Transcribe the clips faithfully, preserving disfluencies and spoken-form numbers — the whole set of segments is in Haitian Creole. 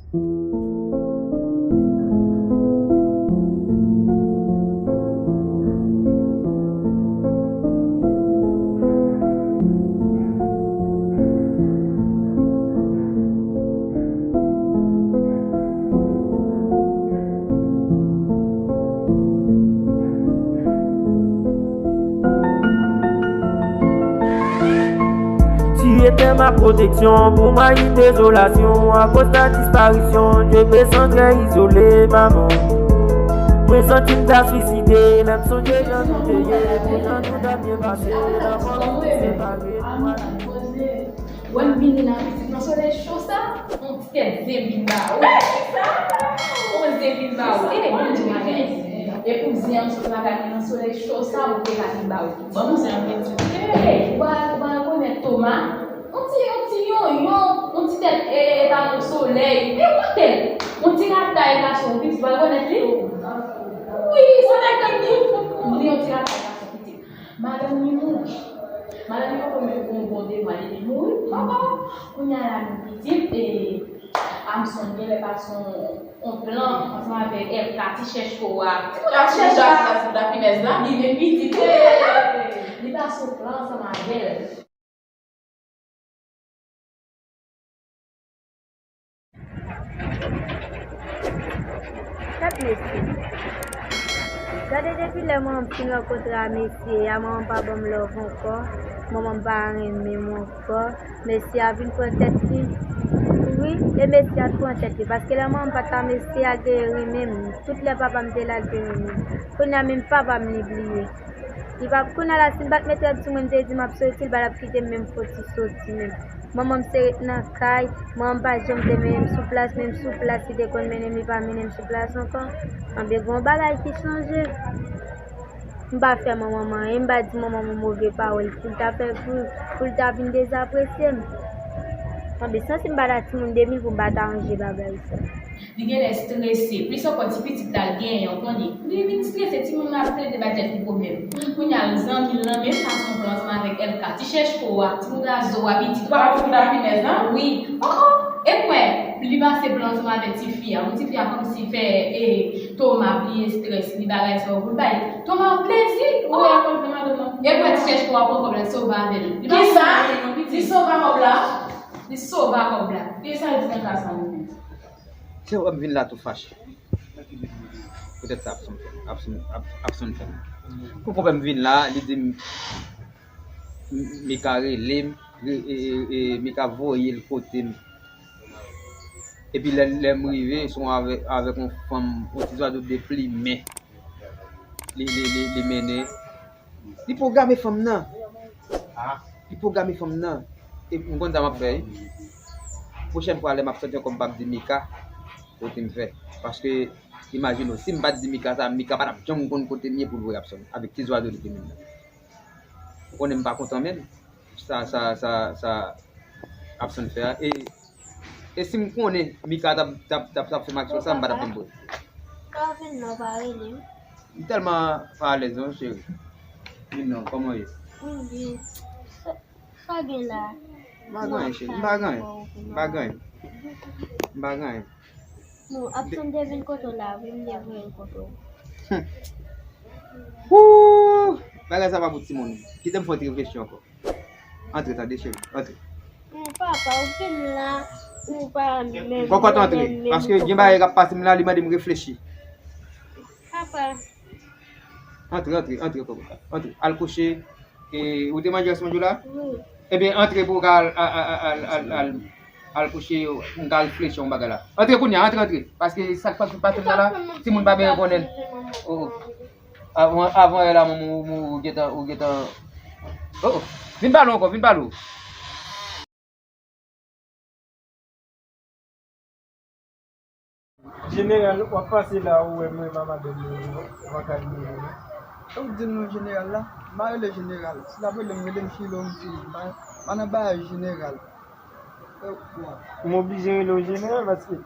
Tu étais ma protection pour ma une désolation à cause ta disparition. Je me sens très isolé, maman. Mwen santi m ta swiside, lè m sonje jan nou te ye, poutan nou ta byen pase, nan fòm nou te separe. Wè m vini nan pitit nan solèy cho sa, yon ti tèt zen vin ba ou. Yon zen vin ba ou. Tande, bon di mwen. E pou zen an sot lakay mwen nan solèy cho sa, ou te ka vin ba ou. Bon, zen an vin di. Ou pa, ou pa rekonèt Toma? Yon ti, yon ti yonyon, yon ti tèt, e, e, e pa nan solèy. E kote l? Yon ti ratay gason, ou pitit, ou pa rekonèt li? Wi, se nèg nan li. Li yon ti ratay gason, pitit. Madanm li mouri. Madanm li poko menm gen yon bon de mwa depi mouri. Poko. Kounye a la nou pitit, e, Amson genlè pase yon, yon plan ansanm avèk L K, ti chèch ko a. Ti moun ap chèche a. Ti moun ap chèche a. Li menm pitit. Li pase yon plan ansanm avè l. Gad mesye. Gade depi lè manman m fin rankontre a mesye a, manman m pa ban m love ankò, manman m pa renmen m ankò. Mesye a vin pran tèt li. Wi, e mesye a t pran tèt li, paske lè manman m pa t la, mesye a te renmen m. Tout lè papa m te la, l te renmen m. Kounye a menm papa m li bliye. Li pa, kounye a la, si m pa t mete yon timoun te di m ap soti, li pa t ap kite m menm foti soti menm. Manman m se ret nan kay, manman m pa janm te menm sou plas, menm sou plas li te konn mennen m, li pa mennen m sou plas ankò. Anben, gen yon bagay ki chanje. M pa fè manman m anyen, m pa di manman m yon move pawòl pou l ta fè, pou, pou l ta vin dezapresye m. Anben, santi m pa ta timoun de mil pou m pa ta ranje bagay sa. Li genlè strese. Plis ankò, ti pitit la l genyen an, konnen. Li vin strese, timoun nan ap plede bay tèt li pwoblèm. Kounye a, zanmi l lan menm pase yon plan ansanm avèk L K. Ti chèch ko a, ti bouda zo a, pitit. Ou pa konn fouda finèz, non? Wi. Oh, oh. E kwè, li pase plan ansanm avèk tifi a. Yon tifi a kòmsi fè, e, Toma bliye strès li, bagay sa yo pou l bay Toma plezi. Ou wè, konn fè madanm nan. E kwè, ti chèch ko a pran kòb la, sove avè l. Li pa sove avè l non, pitit. Li sove kòb la. Li sove kòb la. Kisa l di nan ka sa menm? Se wè m vin la tou fache. Poutèt sa Abson fè, Abson, Ab-, Abson fè. Pou konpè m vin la, li di m, m, Mika rele m, re-, e, e, e, Mika voye l kote m. Epi lè, lè m rive, se yon avè-, avèk yon fanm, yon ti zwazo deplimen. Li, li, li, li mennen. Li pwograme fanm nan. Li pwograme fanm nan. E m konn sa m ap fè, wi. Pwochèn fwa, lè m ap sòti ankò, m p ap di Mika kote m fè. Paske, imajine w, si m pa t di Mika sa, Mika pa t ap janm konn kote m ye pou l voye Abson avèk ti zwazo li te mennen. Ou konnen m pa kontan menm. Sa, sa, sa, sa Abson fè a. E, e si m konnen Mika t ap, t ap, t ap, t ap fè m aksyon sa, m pa t ap janm voye. Kòman w vin la, w pa rele m? M tèlman pa alèz non, cheri. Vin non, kòman w ye? M byen. Sa, sa gen la? M pa gen anyen, cheri. M pa gen anyen. M pa gen anyen. M pa gen anyen. Non, Abson te vin kote w la, wi, m te voye l kote w. Woo! Bagay sa pa pou timoun. Kite m fè yon ti reflechi ankò. Antre, tande, cheri. Antre. Mon papa, ou vin la, ou pa menm. Kòkòt, antre. Paske gen bagay k ap pase m la, li mande m reflechi. Papa. Antre, antre, antre, kòkòt. Antre. Al kouche. E, ou te manje rès manje w la? Wi. Ebyen, antre pou w ka al, al, al kouche, pou m ka reflechi yon bagay la. Antre kounye a, antre, antre. Paske sa k pase m la, timoun pa bezwen konnen l. Oh, oh. Avan, avan yè la, manman w, ou gentan, ou gentan. Oh, oh. Vin pale w ankò, vin pale w. Jeneral, w ap pase la, ou wè mwen, madanm mwen, ou pa ka di mwen, non. Ou di m non jeneral la? M pa rele jeneral. Si l ap rele m, rele m Filo, m Filo. M pa, m pa nan bagay jeneral. Ou m oblije rele w jeneral paske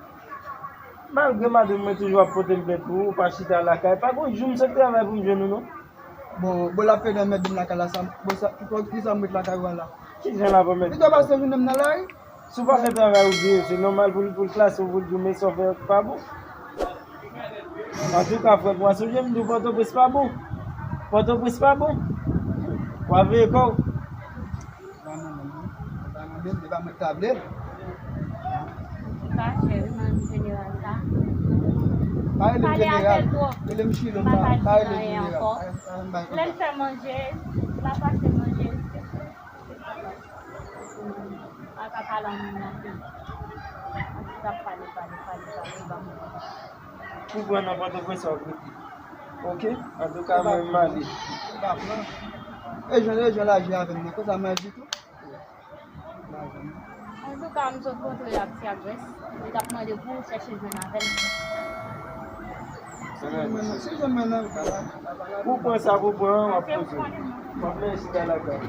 malgre madanm mwen toujou ap pote m plent pou ou, ou pa chita lakay. Pa gon jou m sot travay pou m jwenn ou non. Bon, bon l ap plede anmède m lakay la, sa, bon, sa, pou kisa m ret lakay ou a la? Ki jan l ap anmède? Li te pase jounen m nan lari. Si w pa fè travay ou byen, se nòmal pou l, pou l klase w, pou l di w, men sa w fè pa bon. Antouka, frè, w a sonje m di w Pòtoprens pa bon. Pòtoprens pa bon. W a veye kò w. Pa mwen menm, non. Pa mwen menm, se pa mwen ki ta vle l. Li pa chè wi, manm jeneral sa. Pa rele m jeneral. Rele m Chilon, pa rele m jeneral. Lè l fè manje, l ap achte manje. A ka pale an moun nan pi. An ti ap pale, pale, pale, pale, li pa mouri. Pou pran nan Pòtoprens w ap rete. Oke? Antouka, mwen m ale. E jan, e jan l aji avè m nan, konsa m aji tou. Antouka, m sot kontre ak Ti Agrès. Li t ap mande pou w chèche jwenn avè l. Ou pran sa pou pran, w ap poze. W ap mennen chita lakay.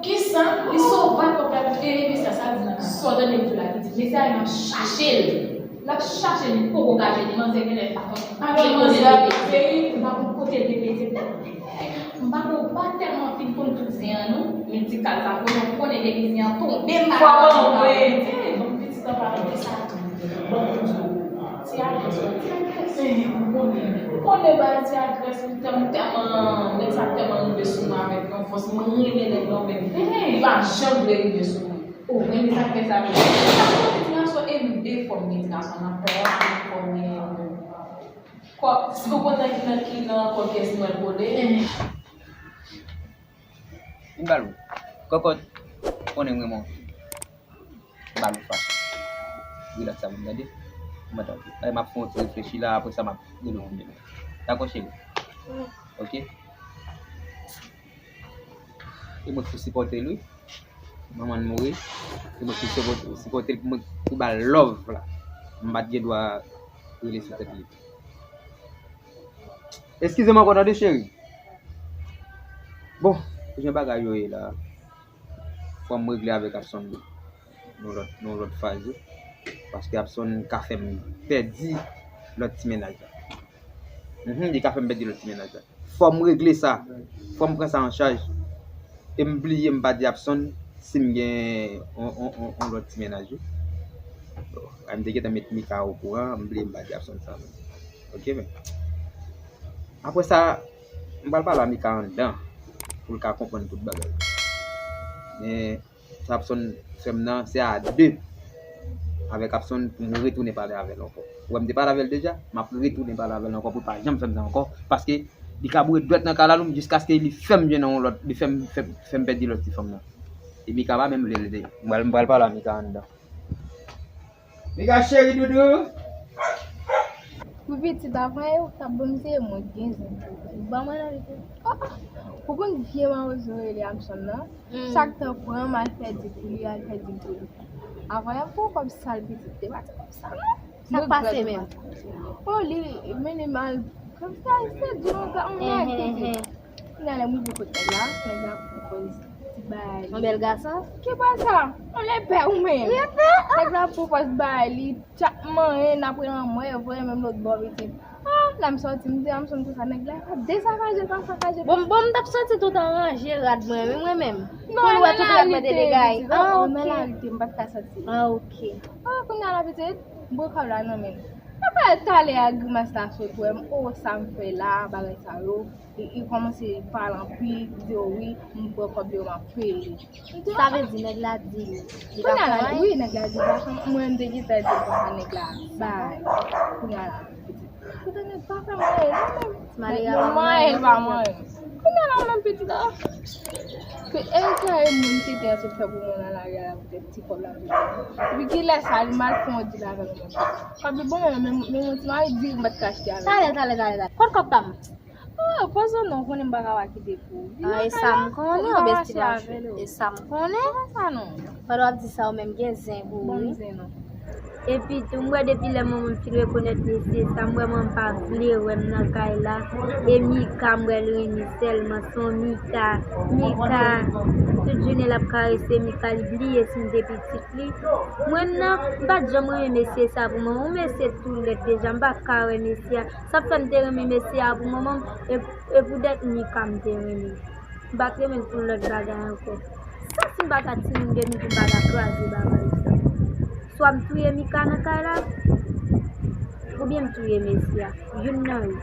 Kisa? Li sovay kòk la, e mesye sa di nan ka. Sa w tande m di la, pitit. Mesye a, l ap chache l. L ap chache l, li poko ka jwenn li. Manzè genlè pa konn. Alò, manzè ap fè, m pa konn kote l te mete tèt. M pa konn, pa tèlman fin konn tout zen an, non. Medikal sa, konnen, konnen depi zen an tonbe, m pa ka. Fò ban mwen. Eh, bon, pitit an pa konn sa. Bon, Ti Agrès, Ti Agrès. Eh, m konnen. M konnen ba Ti Agrès, m tèlman, tèlman, nèg sa tèlman rive sou mwen avèk yon fòs, mwen renmen nèg la, men, eh, li pa janm vle rive sou mwen. Ou renmen sa k fè sa menm. Sa pou medikasyon e m de fòm medikasyon nan pè a, fòm gen kò, si ou kontan ki nan, ki nan kò kès mwen kole. Vin ba l wi. Kòkòt, konnen m renmen w. M ba l wi fache. Rilaks avè m, tande? Mwen tanpri. Ay, m ap fè yon ti reflechi la, apre sa m ap rele w pou m. Dakò, cheri? Wi. Oke? E mwen k pou sipòte l wi. Manman l mouri. E mwen k pou sipòte, sipòte l pou mwen, pou ba l love la. M pa t gen dwa rele sou tèt li. Eskize m ankò tande cheri. Bon, jan bagay yo ye la, fò m regle avèk Abson nan yon lòt, nan yon lòt faz wi. Paske Abson ka fè m pèdi lòt ti mennaj la. Mhm, li ka fè m pèdi lòt ti mennaj la. Fò m regle sa. Fò m pran sa an chaj. E m bliye m pa di Abson si m gen on, on, on, on lòt ti mennaj wi. Bon, m te gentan met Mika okouran, m bliye m pa di Abson sa menm. Oke, men. Apre sa, m pral pale a Mika anndan pou l ka konprann tout bagay. Men, sa Abson fè m nan, se a de avèk Abson pou m retounen pale avè l ankò. Ou wè m te pale avè l deja, m ap retounen pale avè l ankò pou l pa janm fè m sa ankò, paske li ka boure dwèt nan kalalou m jiskaske li fè m jwenn yon lòt, li fè m, fè, fè m pèdi lòt ti fanm nan. E Mika pa menm vle l te. M pral, m pral pale a Mika anndan. Mika cheri doudou. Pou pitit avan yo, t ap ban m se mwen ki gen zen. Ban mwen nan li tou. Ou konn vye mawozo rele Abson nan? Chak tan pran m al fè di pou li, al fè di pou li. Avan y ap pran kòb sal pitit, te pa ti kòb sal non. Sa k pase menm? O, li mennen m al kòm sa, se di yon granmè pitit. Kounye a lè m rive kot nèg la, nèg la pwopoze ti bagay li. Yon bèl gason? Ki bagay sa? Yon lepè ou menm? Lepè? Nèg la pwopoze bagay li, tchak manyen, n ap rele anmwey, voye menm lòt bò pitit. Ah, lè m sòti, m di Abson konsa, nèg la pa desakaje l, pa sakaje l. Bon, bon, m t ap sòti tout an ranje rad mwen, wi, mwen menm. Non, pou l wè tout rad mwen te degay. Ah, ok. Nan larite, m pa t ka sòti. Ah, ok. Ah, kounye a la pitit, m pran kòb la nan men l. Apre talè a grimas la sot wè m, o, sa m fè la, bagay sa yo. Li, li kòmanse pale anpil, li di, o wi, m pran kòb yo, m ap peye li. Sa vle di nèg la di li pa travay? Wi, nèg la di li pa fè, mwen m te gentan di l konsa nèg la bay. Kounye a la, pitit. Kote nèg pa fè m anyen non menm. Nèg nou manyen l pa manyen. Kounye a la menm pitit la. Ke e kè e moun ki te ansent fè pou mwen nan lari a la poutèt ti kòb la. Epi kilè sa li mal fè yon dil avè l menm. Papi bon menm, menm yon ti mari di m pa t ka achte avè l. Talè, talè, talè, talè. Kot kòb pa m? Ah, pòz ou non, konnen m pa ka pa kite pou ou. Ah, e sa m konnen, yon bèsti pa jwe. E sa m konnen. Sa non. Pandan w ap di sa, ou menm gen zen pou ou, wi. Bon zen non. Epi tou, m wè depi lè manman m fin rekonèt mesye sa, m wè manman m pa vle wè m nan kay la. E Mika, m wè l renmen sèlman, se yon Mika. Mika, tout jounen l ap karese Mika, li bliye si m te pitit li. Mwen nan, m pa t janm renmen mesye sa pou mwen. Yon mesye tou lèd deja, m pa ka wè mesye a. Sa k fè m te renmen mesye a pou manman m, e, e poutèt Mika m te renmen. M pa t renmen l pou lòt bagay ankò. Sa Si m pa ka timoun de nou pou m pa ka kraze bagay sa. Swa m touye Mika nan kay la, oubyen m touye mesye a. Youn nan yo.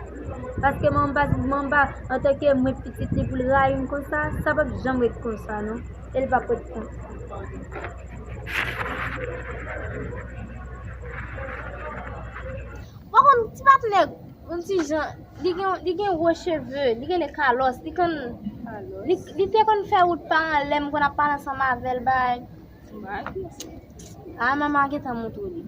Paske manba, manba, antanke mwen pitit li pou l rayi m konsa, sa p ap janm ret konsa non. E l p ap ret konsa. Ou pa konn ti patnè, yon ti jan, li gen, li gen gwo cheve, li rele Carlos, li konn, li, li te konn fè wout pa anlè, m konn ap pale ansanm avè l, bay. A, manman gentan montre w li.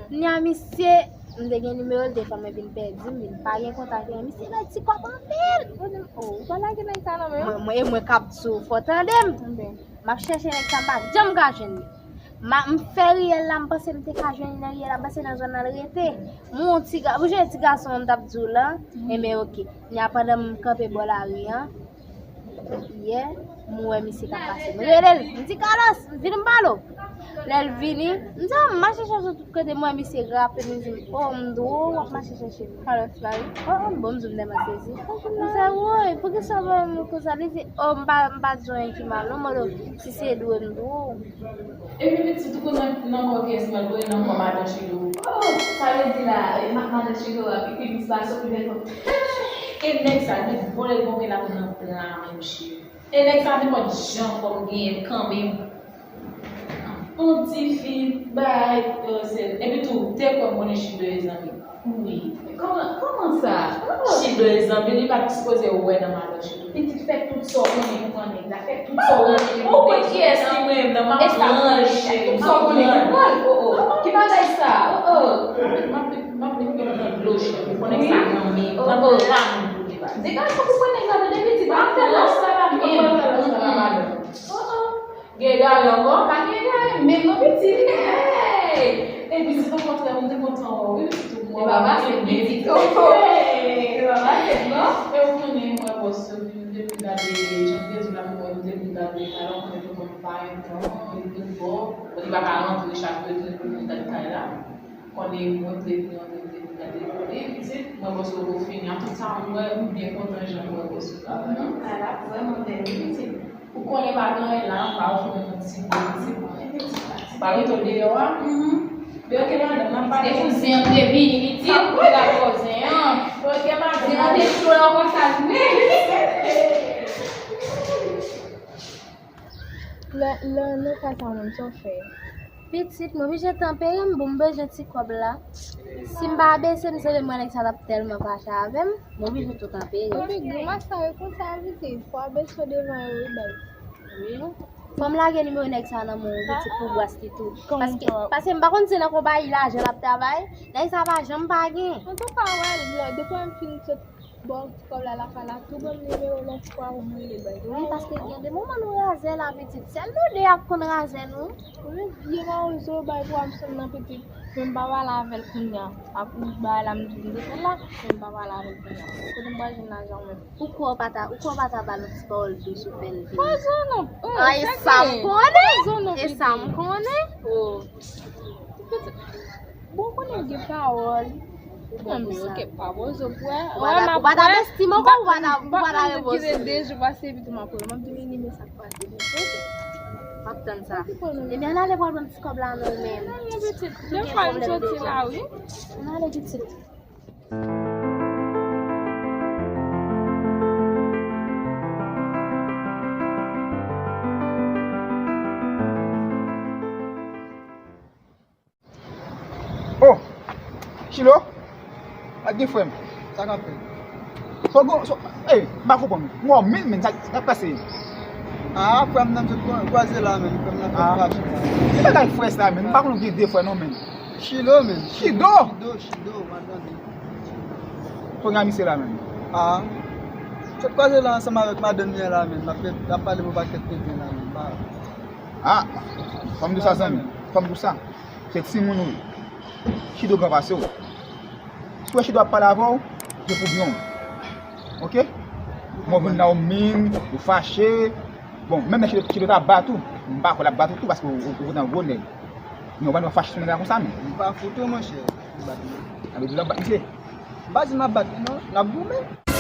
Ni a misye, m te gen nimewo l, te fè mwen vin pèdi, m vin pa gen kontak li. Misye bay ti kòb anpil. Mwen di m, oh, ou pa lage nèg sa nan men w? Mwen, mwen, e mwen k ap di w, fò w tande m. M ap chèche nèg sa, m pa janm ka jwenn li. M a, m fè riyèl la, m panse m te ka jwenn li nan riyèl la, m panse nan zòn nan l rete. M wè yon ti ga-, ou jwenn ti gason an m t ap di w lan? Enben, oke. Kounye a pandan m kanpe bò lari an, yè, m wè misye k ap pase. M rele l, m di, Carlos, vin m pale w. Lè l vini, m di, oh, m mache chèche w tout kote, m wè misye rape m, li di m, oh, m di w, w ap mache chèche m. Carlos la wi. Oh, oh, bon, m di w m tèlman sezi. M fè, woy, poukisa w wè m konsa? Li di, oh, m pa, m pa di w anyen ki mal non, mwen, si se dwe m di w. Epi pitit ou konn nan, nan kò kiyès mal voye nan kò madan Chilo. Oh, sa vle di la, e, ma-, madan Chilo a pi piblis pase w, pi bèl kò. E nèg sa, li vole l bon, men l ap nan plan a menm cheri. E nèg sa nenpòt jan fòm genyen, kanmenm. On ti fi, bay, yo, sèl. Epi tou, te kwè m konnen Chilo e zanmi. Wi. Kòman, kòman sa? Oh. Chilo e zanmi, li pa t sipoze wè nan madan Chilo. Pitit, fè tout sa w konnen pou pran nèg la, fè tout sa w konnen pou pran nèg la. Ou konn kiyès ki mwen menm nan, m ap pran l, cheri, m ap pran l. Oh, oh. Ki bagay sa? Oh, oh. M ap, m ap, m ap vin pran dlo, cheri, pou konnen sa nan men, nan plan m pou li pase. Degaje w pou pran nèg la, tande pitit, m ap fè lòs sa la menm. Oh, oh. Gen egare ankò? Pa gen egare menm non pitit. Hey! E pitit, okontrè, m te kontan wè w wi pitit, ou mwen. E pa pase pitit. Hey! E pa pase non. E ou konnen mwen bòs yo, m te vin gade, jan m te di w la, mwen m te vin gade kay la, ou konnen tout moun pa yon tan, li tout bò. Li pa ka rantre chak jou, li vin gade kay la. Konnen mwen te vin antre, m te vin gade pou li, pitit, mwen bòs yo fini. An tout sa, mwen, m byen kontan jan mwen bòs yo travay. Mhm. Kay la vrèman bèl wi pitit. Ou konnen pa gen anyen la anba, ou fè yon ti bon, ti bon, ti bon. Pa rete w deyò a. Mhm. Byen, ok, madanm, n ap pale. Se pou zen an te vini, pitit, pou la fè zen an. Ok, madanm. Zen an te cho la konsa, wi. Lè, lè, lè kay sa menm, sa w fè? Pitit, m oblije tanpere m, bon, m bezwen ti kòb la. Si m pa abese, m sanble mwen nèg sa t ap tèlman fache avè m, m oblije tou tanpere. Epi grimas sa yo konsa, pitit, fò abese w devan yo, wi, bay. Wi. Fò m lage nimewo nèg sa nan men w, pitit, pou bwès li tou. Paske, paske m pa konn si nan konpayi lajan l ap travay, nèg sa pa janm pa gen. Antouka, wè, lè, depi m fin sot bò ti kòb la lakay la, tou ban m nimewo lè fwa ou mwen rele bay. Wi, paske gen de moman nou razè la, pitit. Sèl nou de ap konn razè nou. Wi, vye mawozo bay pou ap sonn nan pitit. Men m pa pale avè l kounye a. Ap bay la m di m desann la, men m pa pale avè l kounye a. Kote m pral jwenn lajan mwen? Ou kwè w pa ta, ou kwè w pa ta ba l yon ti pawòl dous ou fè l vini? Poze non. Oh, ay, sa m konnen. Poze non, e sa m konnen. Oh. Bon, konnen gen pawòl. Ou pa bezwen kèk pa poze w pou wè. Ou pa ta bestime ankò, ou pa ta, ou pa ta repoze. Kite de jou pase epi tou m ap wè. M ap di, men, men sa k pase, men poze. M ap tann sa. Ebyen, ann ale pral pran ti kòb la non, men. Ann ale, pitit. Lè fwa m soti la, wi. Ann ale, pitit. Oh! Chilo? Pa gen frè m. Sa k ap fèt? So, so, ey, m pa konprann. M wè w menm, menm, sa k ap pase? Ah, frè m nan m sot kwaze la, menm. Frè m nan fè fache la. Ki bagay frè sa, menm? M pa konn gen de frè non, menm. Chilo, menm. Chido? Chido, Chido, madanm li. Kounye a misye la, menm. Ah. M sot kwaze la ansanm avèk madanm li an la, menm. L ap, l ap pale pou pakèt pèpen la, menm. Ah, fò m di w sa, zanmi. Fò m di w sa. Se timoun ou ye. Chido gran pase w. Si w wè Chido ap pale avè w, se pou byen w. Oke? Mwen vin la ou menm, ou fache. Bon, menm lè Chido, Chido ta bat ou, m pa kwè l ap bat ou tou, paske ou, ou, ou nan gwo nèg. Men ou pa dwe fache sou nèg la konsa, men. M pa fout ou, monchè. Bat mwen. A, men di l ap bat misye. M pa di m ap bat li, non. N ap goumen.